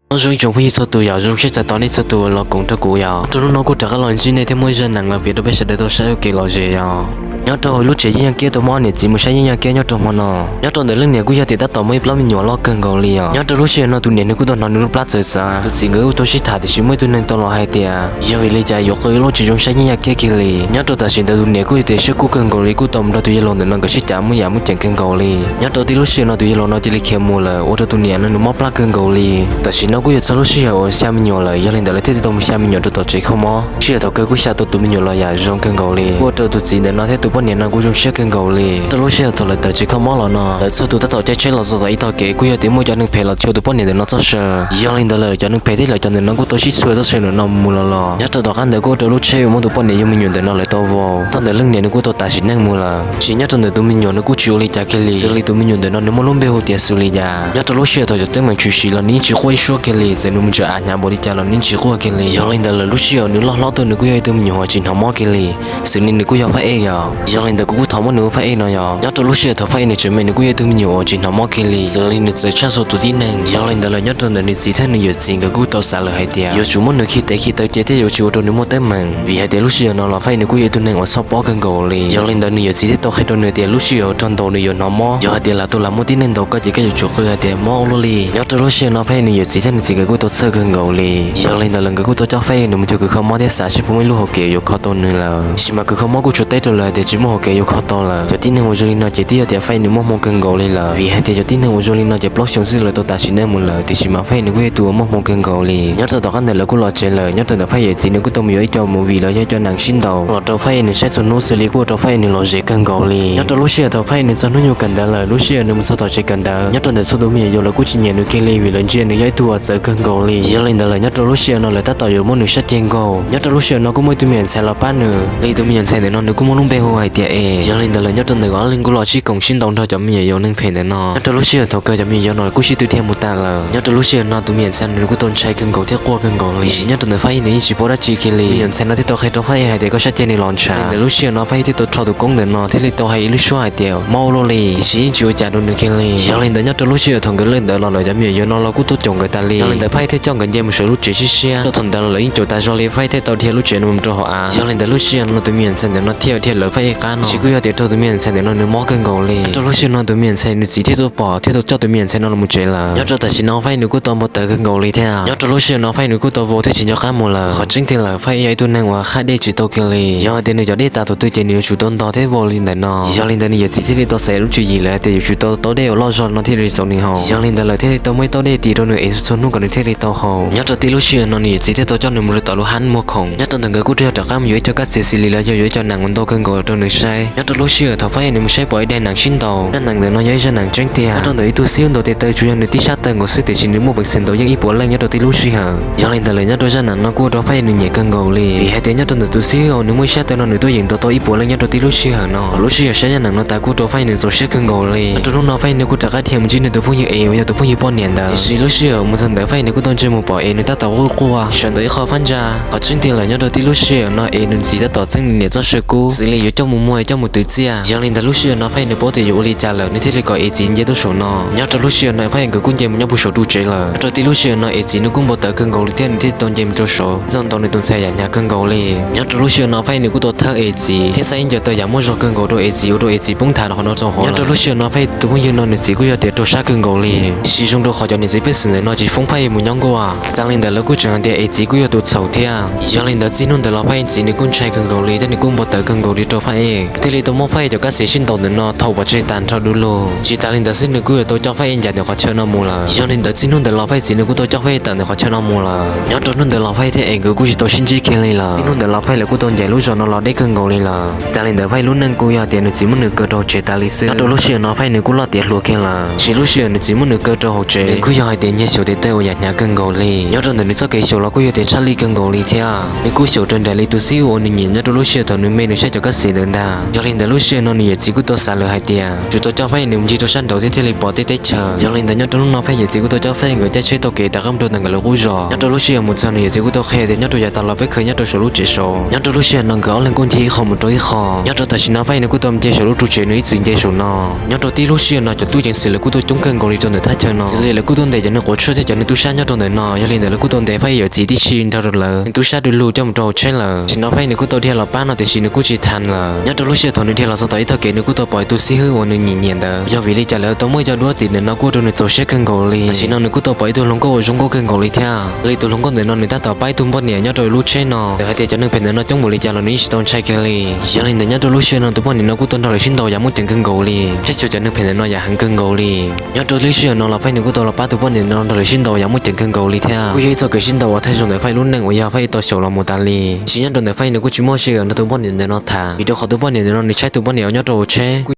Nyob zoo ib tsoom phooj ywg txhua tus yom, zoo siab txais tos nej txhua tus los koom nrog kuv yom. Rau hnub no kuj rov qab los ntsib nej thiab muaj ib zaj neeg los piav rau peb sawv daws tau saib ua ke los ze yom. Nyob rau hauv lub tsev yeeb yaj kiab, tus mob niam txiv mus saib yeeb yaj kiab nyob rau hmo no. Nyob rau ntawm leej niam kuj yog tias tab tom muaj ib plab me nyuam loj kawg nkaus li yom. Nyob rau lub sij hawm no tus niam nws kuj tau hnov nws lub plab txawv xav, tus txiv nkawd kuj tau sib tham tiam sis muaj ib tug neeg tau los hais tias yog vim li cas yuav qw lub tsis zoo saib yeeb yaj kiab kiag li. Nyob rau tam sim ntawd tus niam kuj yog tias siab kub kawg nkaus li kuj tau mus nrog tus yawg laus ntawm no nkawd sib cav muaj yam muaj ceem kawg nkaus li. Nyob rau tib lub sij hawm no tus yawg laus no cia li khiav mus lawm ua rau tus niam no nws mob plab kawg nkaus li. Tam sim no kuj yuav txog lub sij hawm uas xya me nyuam lawm, yog li ntawd lawv thiaj tau mus xya me nyuam rau tom tsev kho mob. Sij hawm thaum kawg kuj xya tau tus me nyuam los yam zoo kawg nkaus li, ua rau tus txiv ntawm no thiab tus poj niam no kuj zoo siab kawg nkaus li. Rau lub sij hawm thaum lawv tawm tsev kho mob los no lawv txhua tus tab tom caij tsheb los txog tom ib tog kev kuj yog tias muaj cov neeg phem los txhua tus poj niam ntawm no txoj saw. Yog li ntawd lawm cov neeg phem thiab lawv cov ntawm no kuj tau sib txhua txoj saw ntawm no mus los los. Nyob rau tom qab ntawd kuj ua rau lub tsheb uas muaj tus poj niam yug me nyuam ntawm no lawv tau vau. Thaum ntawd leej niam nws kuj tau tas sim neej mus lawm, tiam sis nyob rau ntawm tus me nyuam nws kuj tsis ua li cas kiag li. Xws li tus me nyuam ntawm no nws muaj lub npe hu tias Xws Li Yas. Nyob rau lub sij hawm thaum cov teeb meem tshwm sim los nws yeej tsis quaj ib suab kiag li, txawm nws mus ntsaws av hnyav npaum li cas los nws yeej tsis quaj kiag li. Yog li ntawd lawm lub sij hawm nws loj hlob tuaj nws kuj yog ib tug me nyuam uas tsis hnov mob kiag li. Xws li nws kuj yog Faj Ej yom. Yog li ntawd kuv kuj thov muab nws hu Faj Ej no yom. Nyob rau lub sij hawm thaum Faj Ej nws tseem me nws kuj yog ib tug me nyuam uas tsis hnov mob kiag li, xws li nws txawv tshaj txhua tus tib neeg. Yog li ntawd lawm nyob rau ntawm nws txiv thiab nws yawm txiv nkawd kuj tau xav lawm hais tias yuav tsum muab nws khi tev khi taw ces thiaj yuav tsis ua rau nws muaj teeb meem, vim hais tias lub sij hawm no los Faj Ej nws kuj yog ib tug neeg uas txhob pob kawg nkaus li. Yog li ntawd nws yawm txiv thiaj tau qhia rau nws tias lub sij hawm raug ntaus nws yuav hnov mob, yog hais tias lam tau lam muaj tib neeg ntaus koj ces koj yuav tsum qw hais tias mob ua luaj li. Nyob rau lub sij hawm no Faj Ej nws yawm txiv thiab nws txiv nkawd kuj tau txhawj kawg nkaus li. Yog li ntawd lawm nkawd kuj tau coj Faj Ej nws mus cuag kws kho mob thiab xav seb puas muaj ib lub hauv kev yuav kho tau nws lawm, tiam sis mas kws kho mob kuj tsuas teb rau lawv hais tias tsis muaj hauv kev yuav kho tau lawm. Cov tib neeg uas zoo li no ces twb yog tias Faj Ej nws muaj hmoo kawg nkaus li lawm, vim hais tias cov tib neeg uas zoo li no ces plaub xyoo xwb lawv tau tas sim neej mus lawm, tiam sis mas Faj Ej nws kuj yog tus uas muaj hmoo kawg nkaus li. Nyob rau tom qab ntawd lawv kuj los tsev lawm, nyob rau ntawm Faj Ej yawm txiv nws kuj tau mus yuav ib co movie los yog ib co nees sib ntaus los rau Faj Ej nws saib txhua hnub xws li kuj ua rau Faj Ej nws lom zem kawg nkaus li. Nyob rau lub sij hawm thaum Faj Ej nws txog hnub nyoog kawm ntawv lawm, lub sij hawm nws mus txog tom tsev kawm ntawv, nyob rau ntawm txhua tus me nyuam yaus lawv kuj tsis nyiam nws kiag li vim lawv ntsia nws yog ib tug uas txawv kawg nkaus li. Yog li ntawd lawm nyob rau lub sij hawm no lawv tab tom yuav muab nws sab ceg nkaug. Nyob rau lub sij hawm no kuj muaj ib tug me nyuam ntxhais los pab nws, li tus me nyuam ntxhais ntawm no nws kuj muaj lub npe hu hais tias Es. Yog li ntawd lawm nyob rau ntawm ob leeg kuj los sib koom sib ntaus nrog cov me nyuam yaus neeg phem ntawm no. Nyob rau lub sij hawm thaum kawg cov me nyuam yaus no kuj sib tw dhia mus tas lawm. Nyob rau lub sij hawm no tus me nyuam ntxhais no nws kuj tau ntshai kawg nkaus thiab quaj kawg nkaus li, tiam sis nyob rau ntawm Faj Ej nws yeej tsis paub dab tsi kiag li. Me nyuam ntxhais no thiaj tau qhia rau Faj Ej hais tias koj sab ceg nws los ntshav. Ntawm lub sij hawm no Faj Ej thiaj tau rho tus koob ntawm no thiaj li tau hais ib lub suab hais tias mob ua luaj li, tiam sis yeej tsis ua cas rau nws kiag li. Yog li ntawd nyob rau lub sij hawm thaum nkawd lawj ntawd los lawm cov me nyuam yaus no los kuj tuaj caum nkawd tas li. Yog li ntawd Faj Ej thiaj coj nkawd nce mus saum lub tsev siab siab. Rau thaum ntawd los lawv yeej caum tas zog li, Faj Ej thiaj tau dhia lub tsev no mus rau hauv av. Yog li ntawd lub sij hawm no tus me nyuam ntxhais ntawm no thiaj dhia lawv Faj Ej qab no, tiam sis kuj yog tias raug tus me nyuam ntxhais ntawm no nws mob kawg nkaus li. Nyob rau lub sij hawm no tus me nyuam ntxhais nws txiv thiaj tuaj pom thiaj tau coj tus me nyuam ntxhais no los mus tsev lawm. Nyob rau tam sim no Faj Ej nws kuj tau npau taws kawg nkaus li thiab. Nyob rau lub sij hawm no Faj Ej nws kuj tau vau thiab tsis nco qab mus lawm. Qhov tseeb tiag lawm Faj Ej yog ib tug neeg uas qab dej tsis tau kiag li. Yog hais tias nws cov dej tas thaum twg ces nws yuav tsum tau ntog thiab vau li ntawm no. Yog li ntawd nws yawm txiv thiaj li tau xaiv lub tswv yim lawm hais tias yuav tsum tau taub dej uas loj zog no thiaj li txaus nws haus. Yog li ntawd lawm thiaj li tau muaj ib taub dej tis rau nws es txhua hnub kom nws thiaj li tau haus. Nyob rau tib lub sij hawm no nws yawm txiv thiaj tau coj nws mus rau tom lub hab muag khoom. Nyob rau ntawm nkawd kuj rau yav rov qab mus yuav ib co kab txiav xws li los yog yuav ib co nees ua ntau kawg nkaus rau nws saib. Nyob rau lub sij hawm thaum Faj Ej nws mus saib pom ib daim nees sib ntaus, zaj nees ntawm no yog ib zaj nees tseeb tiag. Nyob rau ntawm ib tug xib hwb ntaus tes taw tsuas yog nws tib sab taw nkaus xwb tiam sis nws muaj peev xwm ntaus yeej ib puas leej nyob rau tib lub sij hawm. Yog li ntawd lawm nyob rau zaj nees no kuj ua rau Faj Ej nws nyiam kawg nkaus li, vim hais tias nyob rau ntawm tus xib hwb uas nws muaj ib sab taw no nws tuaj yeem ntaus tau ib puas leej nyob rau tib lub sij hawm no. Lub sij hawm saib zaj nees no tas kuj ua rau Faj Ej nws txaus siab kawg nkaus li. Nyob rau hnub no Faj Ej nws kuj rov qab dhia mus ntsib nws tus phooj ywg es uas yog tus phooj ywg poj niam ntawd, tiam sis lub sij hawm mus txog ntawd Faj Ej nws kuj tau ntsia mus pom es nws tab tom quaj quaj sawv ntawm ib qho phab ntsa. Qhov tseeb tiag lawm nyob rau tib lub sij hawm no es nws txiv tab tom txeeb nws niam txoj saw kub xws li yuav coj mus muag coj mus twv txiaj. Yog li ntawd lub sij hawm no Faj Ej nws paub tias yuav ua li cas lawm nws thiaj li kom es txiv nce tuaj saum no. Nyob rau lub sij hawm no Faj Ej nkawd kuj nce mus nyob puag saum ru tsev lawm. Nyob rau tib lub sij hawm no es txiv nws kuj npau taws kawg nkaus li thiab nws thiaj tau nce mus rau saud thiaj tau ntaus nws tus ntxhais yam hnyav kawg nkaus li. Nyob rau lub sij hawm no Faj Ej nws kuj tau thawb es txiv thiab xa ib ncaws taw yam muaj zog kawg nkaus rau es txiv ua rau es txiv poob nthav rau qhov no rau hauv. Nyob rau lub sij hawm no Faj Ej tus phooj ywg no nws txiv kuj yog tias raug sab kawg nkaus li, tiam sis zoo rau qhov cov niam txiv pej xeem ntawm no tsis foob Faj Ej mus nyob nkuaj. Tag li ntawd lawv kuj tseem hais tias es txiv kuj yog tus txhaum thiab. Yog li ntawd txij hnub ntawd los Faj Ej txiv nws kuj ntshai kawg nkaus li thiab nws kuj npau taws kawg nkaus li rau Faj Ej, thiaj li tau muab Faj Ej cov kab xev sib ntaus ntawm no thau pov tseg tag nrho du lug. Tsis tas li ntawd xwb nws kuj yuav tau coj Faj Ej ncaim ntawm qhov chaw no mus lawm. Yog li ntawd txij hnub ntawd los Faj Ej txiv nws kuj tau coj Faj Ej tawm ntawm qhov chaw no mus lawm. Nyob rau hnub ntawd los Faj Ej thiab es nkawd kuj tsis tau sib ntsib kiag li lawm. Txij hnub ntawd los Faj Ej lawv kuj tau ncaim lub zos no los deb kawg nkaus li lawm. Tsis tas li ntawd Faj Ej lub neej kuj yog tias nws txiv muab nws kaw rau hauv tsev tas li xwb. Nyob rau lub sij hawm no Faj Ej nws kuj loj tiav hluas kiag lawm, tiam sis lub sij hawm nws txiv muab nws kaw rau hauv tsev nws kuj yog hais tias nyiag xyaum tes taw uas yam hnyav kawg nkaus li. Nyob rau ntawm nws txoj kev xyaum los kuj yog tias tshaj lij kawg nkaus li thiab. Nws kuj xyaum raws nraim li tus xib hwb uas nws nyiam nyob rau lub sij hawm thaum nws me nws saib cov kab xev ntawd ntag. Yog li ntawd lub sij hawm no nws yawm txiv kuj tau xav lawm hais tias tsum tau coj Faj Ej nws mus ncig rau sab nraud thiab thiaj li pom tej teb chaws. Yog li ntawd nyob rau hnub no Faj Ej yawm txiv kuj tau coj Faj Ej nkawd caij tsheb taug kev rov qab mus rau ntawm nkawd lawv qub zos. Nyob rau lub sij hawm mus txog nws yawm txiv kuj tau qhia tias nyob rau yav tas los peb khaws nyob rau saum lub tsev saud. Nyob rau lub sij hawm no nkawd ob leeg kuj nce ib qho mus rau ib qho. Nyob rau tam sim no Faj Ej nws kuj tau nce saum lub ru tsev nws ib txwm nce saum no. Nyob rau tib lub sij hawm no cov tub ceev xwm lawv kuj tuaj coob kawg nkaus li rau ntawm thaj chaw no, xws li lawv kuj tuaj ntes cov neeg quav tshuaj thiab cov nws tub sab nyob rau ntawm no. Yog li ntawd lawv kuj tau ntes Faib ib yawm txiv tib si nrog rau lawv, nws tub sab du lug coj mus rau hauv tsheb lawm. Tam sim no Faib nws kuj tau dhia los pab no tiam sis nws kuj tsis thas lawm. Nyob rau lub sij hawm thaum nws dhia los txog tom ib tog kev nws kuj tau pom ib tug xib hwb uas nws nyiam nyiam ntawd. Yog vim li cas lawv tau muaj ib co duab tim ntawm no kuj ua rau nws txaus siab kawg nkaus li. Tam sim no nws kuj tau pom ib tug hluas nkauj uas zoo nkauj kawg nkaus li thiab. Yog li tus hluas nkauj ntawm no nws tab tom pab ib tug poj niam nyob rau lub tsheb no. Txawm hais tias cov neeg phem ntawm no coob npaum li cas los nws yeej tsis tau ntshai kiag li. Yog li ntawd nyob rau lub sij hawm no tus poj niam no kuj tau nrog lawv sib ntaus yav muaj ceem kawg nkaus li, thiab xyuas cov neeg phem ntawm no yam heev kawg nkaus li. Nyob rau lub sij hawm no los Faib nws kuj tau los pab tus poj niam no nrog lawv sib ntaus yav muaj ceem kawg nkaus li thiab. Kuj yog ib txoj kev sib ntaus uas thaij zoo ntawm Faib lub neej uas yog Faib tau xyaum los mus tas li. Tiam sis nyob rau ntawm Faib nws kuj tsis muaj sij hawm nrog tus poj niam ntawm no tham, vim rau qhov tus poj niam ntawm no nws tshaib tus poj niam uas nyob rau hauv tsheb.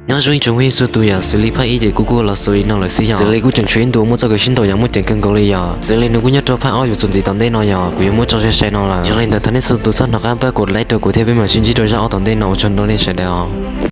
Nyob zoo ib tsoom phooj ywg txhua tus, yog xws li phaj ib ces kuv kuj los xaus li no lawm xwb yog. Xws li kuj tseem tshuav ib ntu muaj txoj kev sib ntaus yav muaj ceem kawg nkaus li yog. Xws li nws kuj nyob rau phaj ob yuav txuas ntxiv tom ntej no yog, kuv yuav muab tso sai sai no lawm. Yog li ntawd thov nej txhua tus txhob hnov qab pab kom like rau kuv thiab peb mam sib ntsib rau zaj ob tom ntej no, ua tsaug rau nej sawv daws.